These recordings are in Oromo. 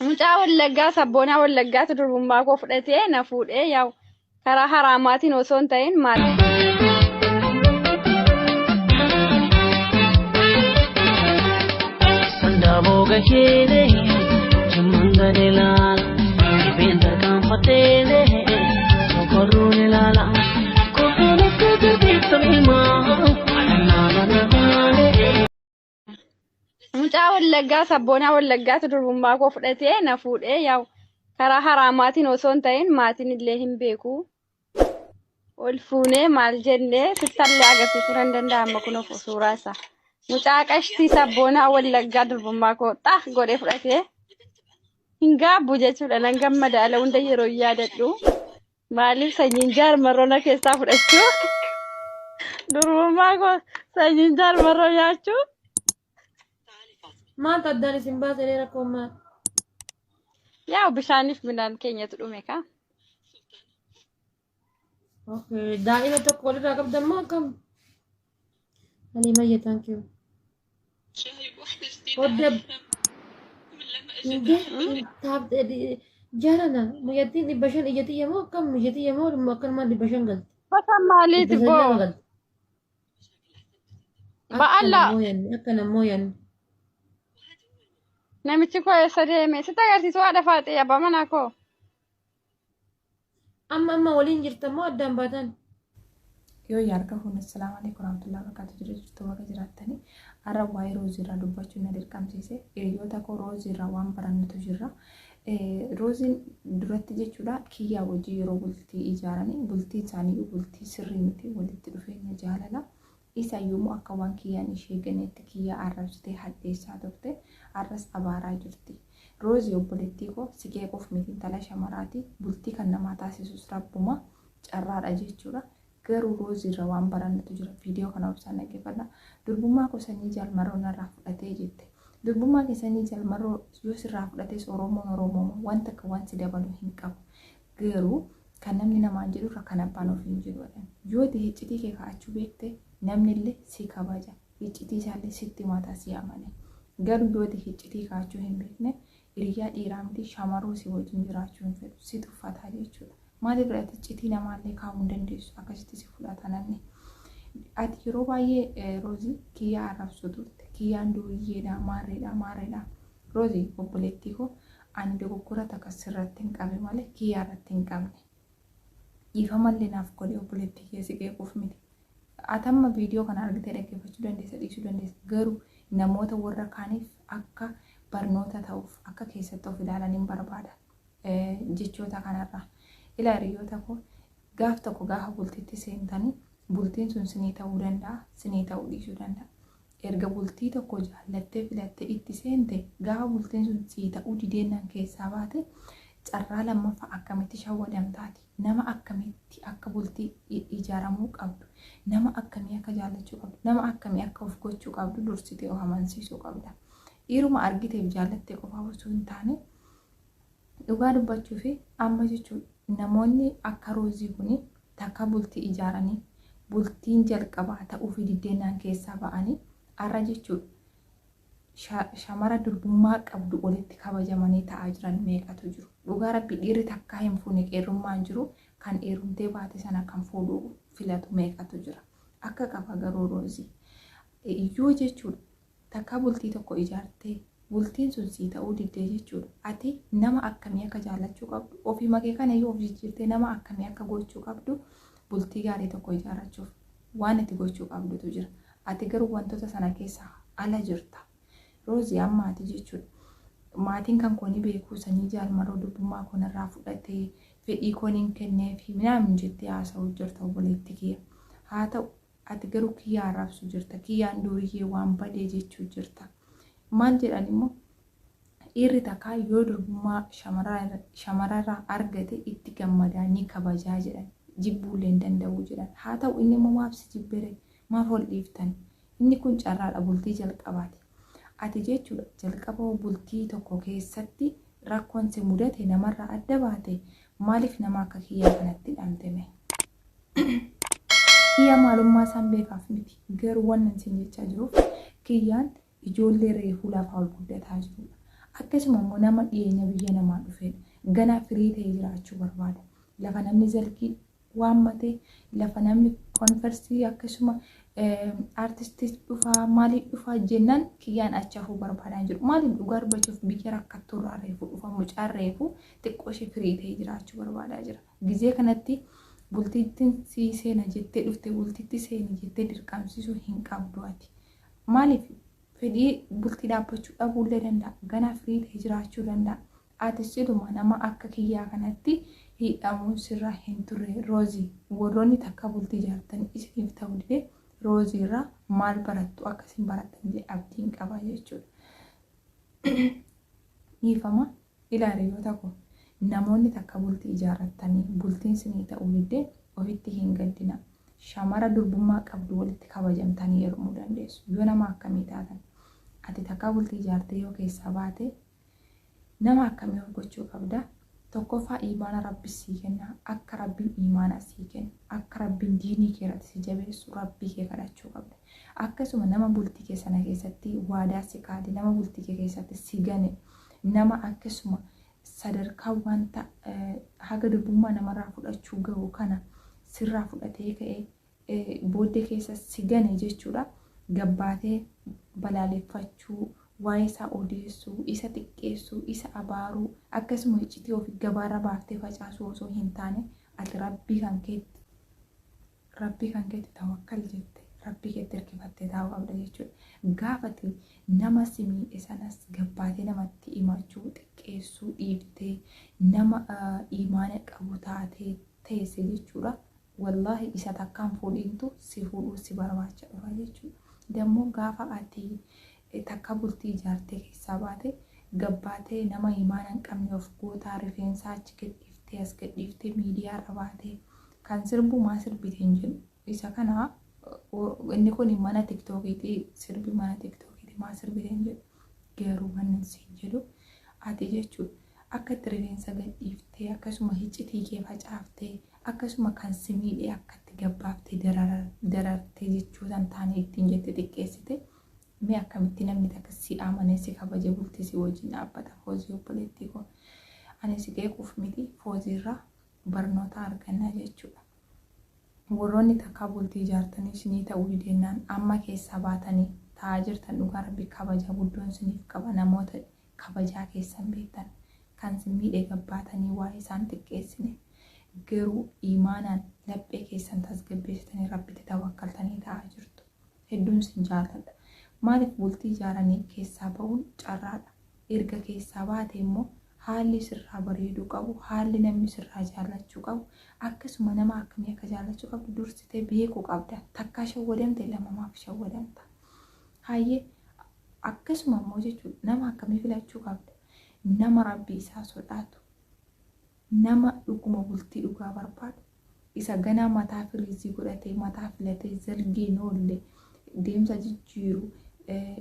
Mucaa Wallaggaa sabboonaa Wallaggaatu durbummaa koo fudhatee na fuudhee yaa'u karaa haraamaatiin osoo hin ta'in maal. Sandaaboo gasheedee jimmaan gadi laala dhibeen tarkaanfatteedee sokorruun ilaala kofoon akka garbiiftan himaa naanaa. Mucaa Wallaggaa sabboonaa Wallaggaatu durbummaa koo fudhatee na fuudhee yaa'u karaa haraamaatiin osoo hin ta'in maatiin illee hin beeku. Ol fuunee maal jennee sittallee agarsiisuu nan danda'a amma kun of suuraa isaa. Mucaa qashtii sabboonaa Wallaggaa durbummaa koo xaa godhee fudhatee hin gaabbu jechuudha nan gammada ala hunda yeroo yaadadhu. Maaliif sanyiin jaarmarroo na keessaa fudhachuu? Durbummaa koo sanyiin jaarmarroo nyaachuu? Maaltu addaan isin baase ree rakkoon maal? Yaa bishaaniif midhaan keenyatu dhume kaa. Okay, daa'ima tokko walirraa qabdan moo akkam? Haliimayye, thank you. Hodda Hinde jarana muyyattiin 500 ija tiyya moo akkam ija tiyya moo akkanumaan 500 galte? Bakka maaliiti Dhibba sadii boo? lama galte. Akka Ba'alla namooyanne akka namooyanne. Namichi koo eessa deeme? Sitti agarsiisu haadha faaxee abbaa manaa koo. Amma amma waliin jirtan moo addaan baatan? Yoo harka fuune, assalaamu alaikum warahmatullahi wabarakatuh. Jira jirtu baga jiraattanii. Har'a waa'ee Roozii irraa dubbachuun na dirqamsiise. Hiriyoota koo, Roozii irraa waan barannutu jira. Rooziin duratti jechuudha Kiyyaa wajjin yeroo bultii ijaaranii, bultiin isaanii bultii sirrii miti, walitti dhufeenya jaalala. Isa yommuu akka waan Kiyyaan ishee ganeetti Kiyyaa arrabsitee hadheessaa turte, har'as abaaraa jirti. Roozii obboleettii koo, si qeequuf miti, intala shamaraati, bultii kan namaa taasisus rabbuma, carraadha jechuudha. Garuu Roozii irra waan barannutu jira. Viidiyoo kana obsaan dhaggeeffadha. Durbummaa koo sanyii Jaalmarroo narraa fudhatee jette. Durbummaa kee sanyii Jaalmarroo yoo sirraa fudhates, Oromoon Oromooma, wanta akka waan si dabalu hin qabu. Garuu kan namni namaan jedhurra kan abbaan ofiin jedhu jedhan. Yoo ati hiccitii kee kaa'achuu beekte, namni illee si kabaja. Hiccitii isaallee sitti mataa si amane. Garuu yoo ati hiccitii kaa'achuu hin beekne, hiriyaa dhiiraa miti shamarroo si wajjin jiraachuu hin fedhu. Si tuffataa jechuudha. Maaliif ati iccitii namaallee kaa'uu hin dandeessu, akkasitti si fudhata namni. Ati yeroo baay'ee Roozii Kiyyaa arrabsuu turte. Kiyyaan duuriyyeedha, maarreedha, maarreedha. Roozii obboleettii koo, ani dogoggora takka sirratti hin qabe malee Kiyyaa irratti hin qabne. Dhiifamallee naaf godhi obboleettii kee, si qeequuf miti. Ati amma viidiyoo kana argitee dhaggeeffachuu dandeessa, dhiisuu dandeessa. Garuu namoota warra kaaniif akka barnoota ta'uuf, akka keessatti of ilaalan hin barbaada. Jechoota kanarraa. Ilaa hiriyoota koo, gaaf tokko gaafa bultiitti seentanii, bultiin sun sinii ta'uu danda'a, sinii ta'uu dhiisuu danda'a. Erga bultii tokko jaallattee filattee itti seente, gaafa bultiin sun sii ta'uu dideennaan keessaa baate, carraa lammaffaa akkamitti shawwadamtaati? Nama akkamitti akka bultii ijaaramuu qabdu, nama akkamii akka jaallachuu qabdu, nama akkamii akka of gochuu qabdu dursitee of amansiisuu qabda. Dhiiruma argiteef jaallattee qofaaf osoo hin taane, dhugaa dubbachuu fi amma jechuun namoonni akka Roozii kuni takka bultii ijaaranii bultiin jalqabaa ta'uu fi diddeenaan keessaa ba'anii har'a jechuun shamara durbummaa qabdu olitti kabajamanii ta'aa jiran meeqatu jiru. Dhugaa rabbi, dhiirri takkaa hin fuune qeerrummaan jiru, kan heerumtee baate sana kan fuudhuu filatu meeqatu jira. Akka qaba garuu Roozii. Yoo jechuudha takka bultii tokko ijaartee bultiin sun sii ta'uu diddee jechuudha. Ati nama akkamii akka jaallachuu qabdu, ofii makee kana yoo of jijjiirtee nama akkamii akka gochuu qabdu, bultii gaarii tokko ijaarrachuuf waan ati gochuu qabdutu jira. Ati garuu wantoota sana keessaa ala jirta. Roozii, amma ati jechuudha. Maatiin kan koo ni beekuu, sanyii Jaalmarroo durbummaa koo narraa fudhatee, fedhii koon hin kenneefi minaamin jettee haasa'uu jirta obboleetti kiyya. Haa ta'u, ati garuu Kiyyaa arrabsuu jirta. Kiyyaan duuriyyee waan badee jechuu jirta. Maal jedhan immoo, dhiirri takkaa yoo durbummaa shamararraa argate itti gammadaa, ni kabajaa jedhan. Jibbuullee hin danda'u jedhan. Haa ta'u, inni immoo maaf si jibbere? Maaf ol dhiiftan? Inni kun carraadha, bultii jalqabaati. Ati jechuudha jalqaba bultii tokko keessatti rakkoon si mudate, namarraa adda baate, maaliif nama akka Kiyyaa kanatti hidhamte mee? Kiyyaa maalummaa isaan beekaaf miti. Garuu wannan isin jechaa jiruuf, Kiyyaan ijoollee reefuu lafaa ol guddataa jirudha. Akkasuma immoo nama dhiyeenya biyya namaa dhufedha. Ganaa firii ta'ee jiraachuu barbaada. Lafa namni zalgii waammatee, lafa namni konfersii akkasuma aartistii dhufaa maaliif dhufaa jennaan kiyyaan achi hafuu barbaadaa jiru. Maaliif dhugaa dubbachuuf biyya rakkattuu irraa reefu dhufa mucaan reefu xiqqoo ishee firii ta'ee jiraachuu barbaadaa jira. Gizee kanatti bultiittiin sii seena jettee dhufte bultiitti seeni jettee dirqamsiisuu hin qabdu ati. Maaliif fedhii bultii dhaabbachuu dhabuullee danda'a. Ganaa firii ta'ee jiraachuu danda'a. Ati siluma nama akka kiyyaa kanatti hidhamuun sirraa hin turre Roozii. Warroonni takka bultii ijaartan isiniif ta'u didee Roozii irraa maal barattu akka isin barattan illee abdiin qaba jechuudha. Dhiifama ilaali yoo ta'u namoonni takka bultii ijaarrattanii bultiin isinii ta'uu didee ofitti hin gaddina. Shamara durbummaa qabdu walitti kabajamtanii heerumuu dandeessu. Yoo nama akkamii taatan ati takka bultii ijaartee yoo keessaa baate nama akkamii of gochuu qabda? Tokkoffaa imaana Rabbi sii kenna. Akka Rabbiin imaana sii kennu, akka Rabbiin diinii kee irratti si jabeessu Rabbii kee kadhachuu qabda. Akkasuma nama bultii kee sana keessatti waadaa si kaade, nama bultii kee keessatti si gane, nama akkasuma sadarkaa wanta haga durbummaa namarraa fudhachuu gahu kana sirraa fudhatee ka'ee booddee keessa si gane jechuudha. Gabbaatee balaaleffachuu, waa'ee isaa odeessuu, isa xiqqeessuu, isa abaaruu, akkasuma iccitii ofii gabaarra baaftee facaasuu osoo hin taane ati Rabbii kan keetti tawakkal jette Rabbii keetti hirkifattee taa'uu qabda jechuudha. Gaafati nama si miidhe sanas gabbaatee namatti himachuu, xiqqeessuu dhiiftee nama imaana qabu taatee teesse jechuudha. Wallaahi isa takkaan fuudhintu si fuudhuu si barbaacha dhufa jechuudha. Dammoo gaafa ati takka bultii ijaartee keessaa baate gabbaatee nama imaana hin qabne of gootaa rifeensaa achi gadhiiftee as gadhiiftee miidiyaarra baatee kan sirbu maa sirbite hin jedhu. Isa kana inni kun mana tiktookiiti sirbi mana tiktookiiti maa sirbite hin jedhu. Garuu wannan siin jedhu ati jechuudha akka itti rifeensa gadhiiftee akkasuma hiccitii kee facaaftee akkasuma kan si miidhee akka itti gabbaaftee darartee jechuutan taane ittiin jette xiqqeessite. Mee akkamitti namni takka si amanee si kabaje bultii si wajjin dhaabbata Foozii obboleettii koo. Ani si qeequuf miti Fooziirraa barnoota arganna jechuudha. Warroonni takka bultii ijaartanii isinii ta'uu didennaan amma keessaa baatanii taa'aa jirtan dhugaa Rabbi kabaja guddoon isiniif qaba namoota kabajaa keessan beektan kan si miidhe gabbaatanii waa'ee isaan xiqqeessine garuu imaanaan laphee keessan tasgabbeessitanii Rabbitti tawakkaltanii taa'aa jirtu. Hedduun sin jaalladha. Maaliif bultii ijaaranii keessaa ba'uun carraadha. Erga keessaa baate immoo haalli sirraa bareeduu qabu, haalli namni sirraa jaallachuu qabu, akkasuma nama akkamii akka jaallachuu qabdu dursitee beekuu qabda. Takkaa shawwadamte lamamaaf shawwadamta. Hayyee akkasuma immoo jechuudha nama akkamii filachuu qabda. Nama Rabbii isaa sodaatu, nama dhuguma bultii dhugaa barbaadu, isa ganaa mataa firiizii godhatee mataa filatee zalgee noolle deemsa jijjiiru,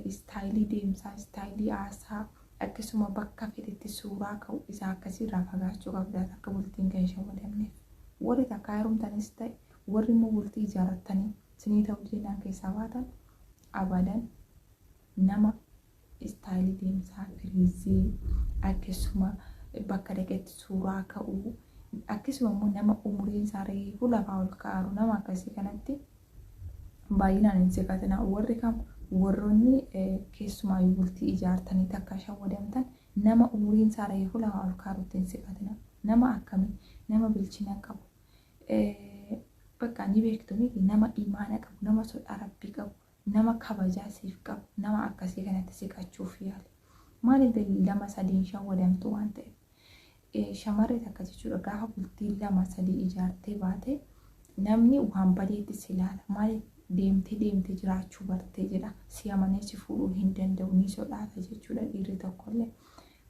istaayilii deemsaa, istaayilii haasaa, akkasuma bakka fedhetti suuraa ka'u isa akkasiirraa fagaachuu qabda akka bultiin kan hin shawwadamneef. Warri takkaa heerumtanis ta'e warri immoo bultii ijaarrattanii isinii ta'uu jennaan keessaa baatan abadan nama istaayilii deemsaa firiizii akkasuma bakka dhaqetti suuraa ka'uu akkasuma immoo nama umuriin isaa reefu lafaa ol ka'aaru nama akkasii kanatti baay'inaan hin siqatina. Warri kam warroonni keessumaayyuu bultii ijaartanii takka shawwadamtan nama umuriin isaa reefu lafaa ol ka'aarutti hin siqatina. Nama akkamii nama bilchina qabu bakka ni beektu miti nama imaana qabu nama sodaa Rabbii qabu nama kabajaa siif qabu nama akkasii kanatti siqachuuf yaali. Maaliif 2 3 shawwadamtu waan ta'eef. Shamarri takka jechuudha gaafa bultii 2 3 ijaartee baate namni waan badeetti si ilaala. Maaliif deemtee deemtee jiraachuu bartee jedha. Si amanee si fuudhuu hin danda'u ni sodaata jechuudha dhiirri tokkollee.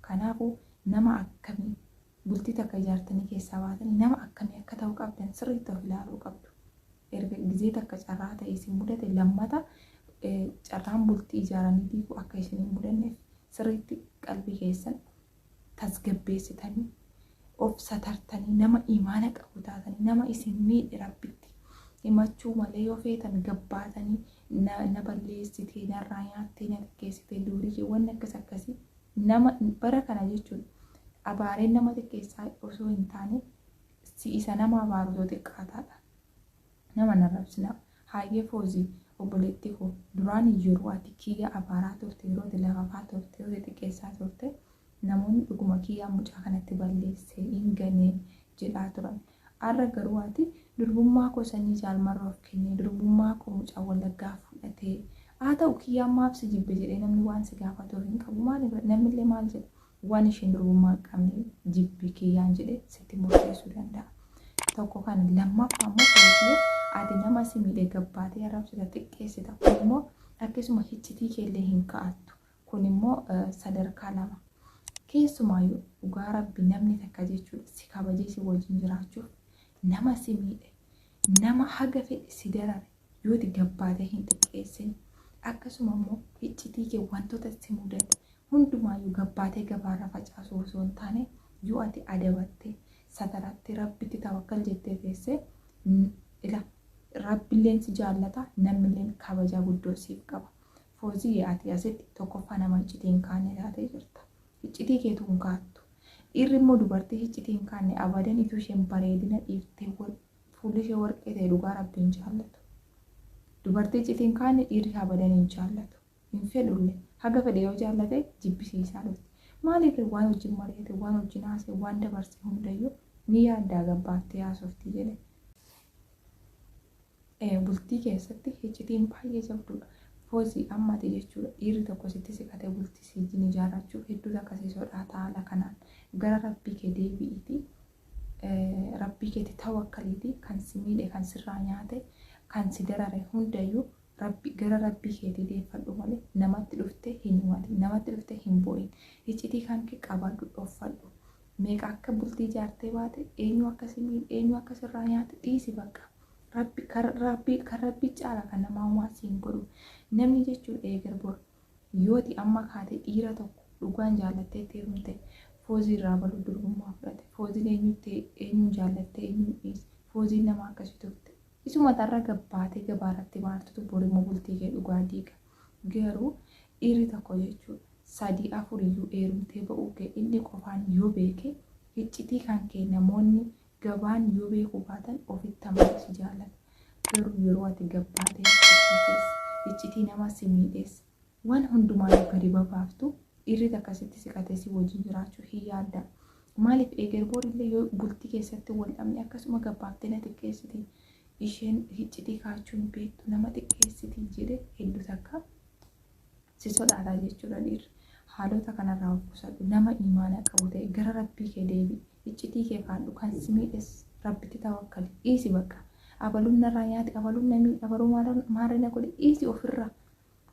Kanaafuu nama akkamii bultii takka ijaartanii keessaa baatanii nama akkamii akka ta'u qabdan sirriitti of ilaaluu qabdu. Erga gizee takka carraa ta'e isin mudate lammata carraan bultii ijaaranii diiguu akka isin hin mudanneef sirriitti qalbii keessan tasgabbeessitanii of satartanii nama imaana qabu taatanii nama isin miidhe Rabbitti himachuu malee yoo feetan gabbaatanii na balleessitee narraa nyaattee na xiqqeessitee durii wanni akkas akkasii Nama bara kana jechuun abaareen nama xiqqeessaa osoo hin taane si isa nama abaaru osoo xiqqaataadha. Nama narrabsina. Hayyee Foozii obboleettii koo, duraan yeroo ati Kiyya abaaraa turte, yeroo ati lafafaa turte, yeroo ati xiqqeessaa turte, namoonni dhuguma Kiyyaa mucaa kanatti balleessee hin ganee jedhaa turan. Har'a garuu ati durbummaa koo sanyii Jaalmarroof kennee, durbummaa koo mucaa Wallaggaa fudhatee, haa ta'u Kiyyaan maaf si jibbe jedhee namni waan si gaafatuuf hin qabu. Maaliif namnillee maal jedha? Waan isheen durbummaa hin qabne jibbi Kiyyaan jedhee sitti murteessuu danda'a. Tokko kana, lammaffaa immoo Fooziye ati nama si miidhe gabbaatee arrabsita, xiqqeessita. Kun immoo akkasuma hiccitii keellee hin ka'attu. Kun immoo sadarkaa lama. Keessumaayyuu dhugaa Rabbi namni takka jechuudha si kabajee si wajjin jiraachuuf nama si miidhe, nama haga fedhe si darare yooti gabbaatee hin xiqqeessin, akkasuma immoo hiccitii kee wantoota si mudate hundumaayyuu gabbaatee gabaarra facaasuu osoo hin taane yoo ati adabattee satarattee Rabbitti tawakkal jettee teesse, ila Rabbilleen si jaallata, namnilleen kabajaa guddoo siif qaba. Fooziyye ati asitti tokkoffaa nama iccitii hin kaanne taatee jirta. Iccitii keetu hin kaattu. Dhiirri immoo dubartii iccitii hin kaanne abadan ituu isheen bareedina dhiiftee fuulli ishee warqee ta'e dhugaa Rabbi hin jaallatu. Dubartii iccitii hin kaanne dhiirri abadan hin jaallatu. Hin fedhulle. Haga fedhe yoo jaallate jibbisiisaa dhufti. Maaliif waan wajjin mari'ate, waan wajjin haasa'e, waan dabarse hundayyuu ni yaaddaa gabbaaftee haasofti jedhe. Bultii keessatti iccitiin baay'ee jabduudha. Foozii amma ati jechuudha dhiirri tokko sitti siqatee bultii si wajjin ijaarrachuuf hedduutu akkasii sodaata. Haala kanaan gara Rabbii kee deebi'iitii, Rabbii keetti tawakkaliitii, kan si miidhe, kan sirraa nyaate, kan si darare hundayyuu Rabbi gara Rabbii keetii deeffadhu malee namatti dhuftee hin himatin, namatti dhuftee hin boo'in. Iccitii kan kee qabadhu, dhoffadhu. Meeqa akka bultii ijaartee baate, eenyu akka si miidhe, eenyu akka sirraa nyaate dhiisi bakka. Rabbi kan Rabbii kan Rabbii caala kan namaa homaa si hin godhu. Namni jechuun eegar bor yooti amma kaate dhiira tokko dhugaan jaallattee itti heerumte, Foozii irraa baluu durbummaa fudhate. Fooziin eenyutti eenyuun jaallattee eenyuun dhiise? Fooziin nama akkasii turte. Isuma tarra gabbaatee gabaarratti baartutu borimmoo bultii kee dhugaa diiga. Garuu dhiirri tokko jechuudha sadii afur iyyuu heerumtee ba'uu kee inni qofaan yoo beeke, iccitii kan kee namoonni gabaan yoo beekuu baatan ofitti amanee si jaallata. Garuu yeroo ati gabbaatee iccitii kees, iccitii nama si miidhees, waan hundumaayyuu gadi babaaftu dhiirri takka sitti siqatee si wajjin jiraachuu hin yaadda. Maaliif eeger boorillee yoo bultii keessatti wal dhabne akkasuma gabbaaftee na xiqqeessiti, isheen iccitii kaachuu hin beektu, nama xiqqeessiti jedhe hedduu takka si sodaata jechuudha dhiirri. Haalota kanarraa of qusadhu. Nama imaana qabu ta'e, gara Rabbii kee deebi'i. Iccitii kee kaadhu. Kan si miidhes Rabbitti tawakkali. Dhiisi bakka. Abaluun narraa nyaate, abaluun na miidhe, abaluu maarree na godhe dhiisi ofirraa.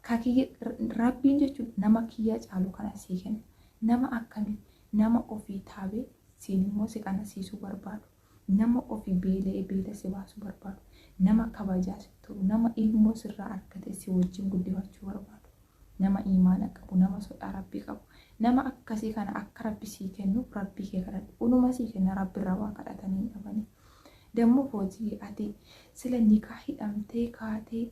Ka kiyya Rabbiin jechuun nama kiyya caalu kana sii kenna. Nama akkamii? Nama ofii taabee siin immoo si qanasiisuu barbaadu. Nama ofii beela'ee beela si baasuu barbaadu. Nama kabajaa si tolu. Nama ilmoo sirraa argate si wajjin guddifachuu barbaadu. Nama imaana qabu, nama sodaa Rabbii qabu. Nama akkasii kana akka Rabbi sii kennu Rabbii kee kadhadhu. Unuma sii kenna, Rabbi irraa waa kadhatanii hin dhabanii. Dammoo Foozii ati sila nikaa hidhamtee kaatee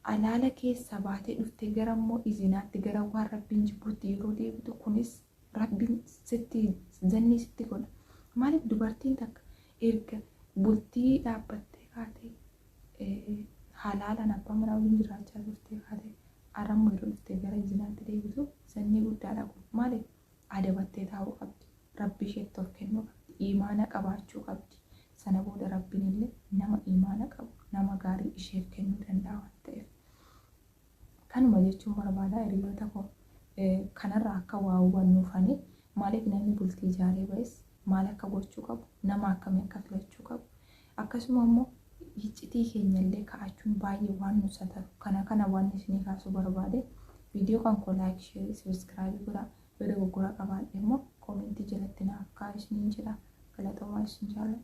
alaala keessaa baatee dhuftee gara immoo izinaatti, gara waan Rabbiin jibbuutti yeroo deebitu, kunis Rabbiin sitti zannii sitti godha. Maaliif dubartiin takka erga bultii dhaabbattee kaatee halaalaan abbaa manaa wajjin jiraachaa turtee kaatee arammoo yeroo dhuftee gara zinaatti deebitu zannii guddaadha kun. Maaliif adabattee taa'uu qabdi. Rabbi isheetti of kennuu qabdi. Imaana qabaachuu qabdi. Sana booda Rabbiin illee nama imaana qabu, nama gaarii isheef kennuu danda'a waan ta'eef. Kanuma jechuun barbaada hiriyoota koo, kanarraa akka waa hubannuufani. Maaliif namni bultii ijaaree ba'es maal akka gochuu qabu, nama akkamii akka filachuu qabu, akkasuma immoo iccitii keenyallee ka'achuun baay'ee waan nu sataru kana waan isinii kaasuu barbaade. Viidiyoo kan koo like, share, subscribe godhaa. Yoo dogoggora qabaadhe immoo koomentii jalatti naaf kaa'aa isiniin jedha. Galatoomaa, isin jaalladha.